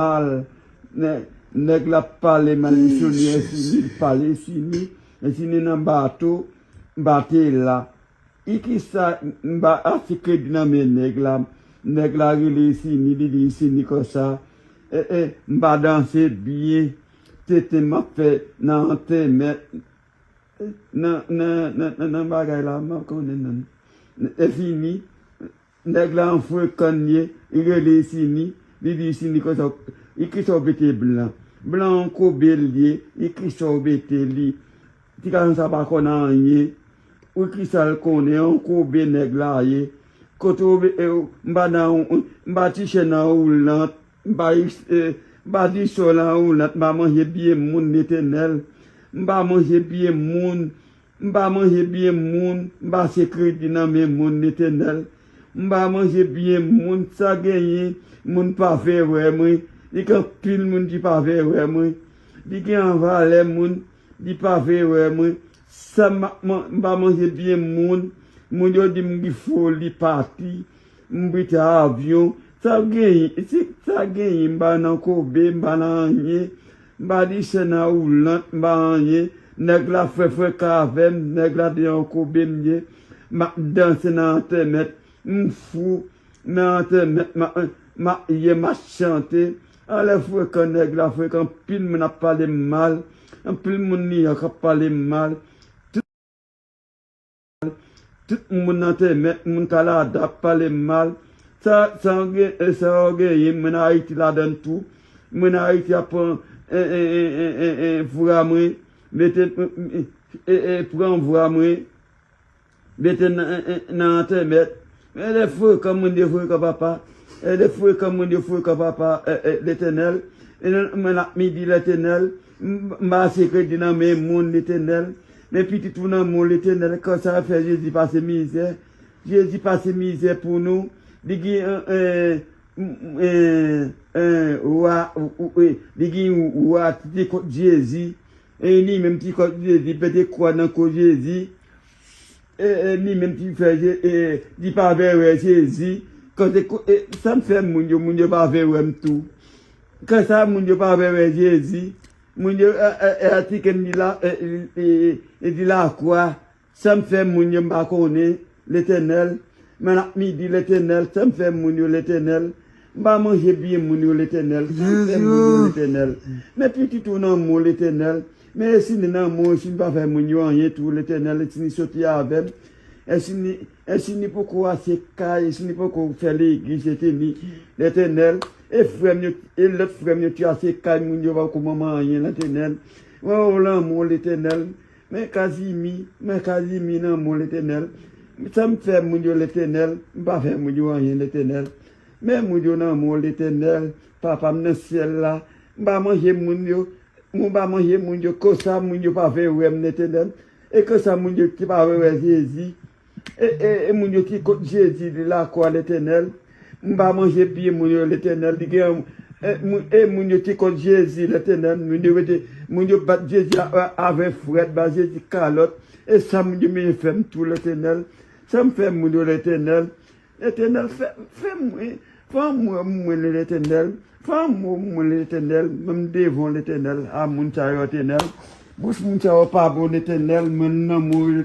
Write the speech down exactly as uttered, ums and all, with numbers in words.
mal. Nè-, nèg la ap pale mal, li soni Ensini, li pale Ensini, Ensini nan bato, m pa te la. I kisa m ba ase kredi nan men nèg la. Nèg la rele Ensini, li di Ensini konsa. E, e, m pa danse byen. Tenten m ap fè nan antèmèt. Nan, nan, nan, nan, nan bagay la, m pa konnen non. Ensini, nèg la an frekan ye, li rele Ensini, li di Ensini konsa, i kisa w mete blan. Blan an koube l ye, i kisa w mete li. Ti gason sa pa konn anyen. Ou kisa l konnen, yon koube nèg la ye. Kote w, e, m pa nan, m pa tichè nan woulant, m pa, e, m pa tichè nan woulant, m pa manje byen moun Letènèl. M pa manje byen moun, m pa manje byen moun, m pa se kredi nan men moun Letènèl. M pa manje byen moun, sa genyen, moun pa vle wè mwen. Li gen anpil moun ki pa vle wè mwen. Li gen an valè moun, li pa vle wè mwen. Sa m ap man-, m pa manje byen moun. Moun yo di m gen foli pati. M prete avyon. Sa genyen, si sa genyen, m pa nan koube, m pa nan anyen. M pa di se nan woulant, m pa anyen. Nèg la fè freka avè m, nèg la deyò koube m ye. M ap danse nan antèmèt. M fou nan antèmèt, m ap, m ap, ye m ap chante. Anlè frekan nèg la, frekan anpil moun ap pale m mal. Anpil moun Nouyòk ap pale m mal. Tout, tout moun nan antèmèt, moun Kanada ap pale m mal. Sa, sa w gen, e, sa w genyen, moun Ayiti ladan l tou. Moun Ayiti ap pran, e, e, vra mwen, mete, e, e, pran vra mwen. Mete nan, nan, nan antèmèt. Men lè frekan moun yo frekan papa. E lè frekan moun yo frekan papa, e, e, Letènèl. E nan, mwen ap midi Letènèl. M, m pa se kredi nan men moun Letènèl. Men pitit ou nan men w Letènèl. Konsa fè Jezi pase mizè. Jezi pase mizè pou nou. Li gen, e, e, m, e, e, wa, ou, ou, e, li gen wa ki te kont Jezi. E li menm ki kont Jezi, pete kwa nan kou Jezi. E, e, li menm ki fè Je-, e, li pa vle wè Jezi. Kote ko-, e, sa m fè moun yo, moun yo pa vle wè m tou. Konsa moun yo pa vle wè Jezi. Moun yo, e, e, e, atike m di la, e, e, e, e, di lakwa. Sa m fè moun yo m pa konnen, Letènèl. Men ap midi, Letènèl, sa m fè moun yo, Letènèl. M pa manje byen moun yo, Letènèl. Sa m fè moun yo, Letènèl. Men pitit ou nan men w, Letènèl. Men Ensini nan men w, Ensini pa fè moun yo anyen tou, Letènèl. Ensini soti avè m. Ensini, Ensini poko achte kay, Ensini poko fè legliz, Ensini, Letènèl. E frè m yo, e lòt frè m yo ki achte kay, moun yo pa ko manman anyen, Letènèl. Mwen wè w nan men w, Letènèl. Men Kazimi, men Kazimi nan men w, Letènèl. Sa m fè moun yo, Letènèl, m pa fè moun yo anyen, Letènèl. Men moun yo nan men w, Letènèl, Papa m nan syèl la. M pa manje moun yo, m pa manje moun yo, konsa moun yo pa vle wè m, Letènèl. E konsa moun yo ki pa vle wè Jezi. E, e, e moun yo ki kont Jezi li lakwa, Letènèl. M pa manje pye moun yo, Letènèl. Li gen, e, moun, e moun yo ki kont Jezi, Letènèl. Moun yo mete, moun yo bat Jezi a, a, avè frèt, ba Jezi kalòt. E sa moun yo menm fè m tou, Letènèl. Sa m fè moun yo, Letènèl. Letènèl, fè, fè mwen, fè mwen, mwen, Letènèl. Fè mwen, mwen, Letènèl. Menm devan Letènèl, a moun sa yo, Letènèl. Bouch moun sa yo pa bon, Letènèl. Mwen nan mwen,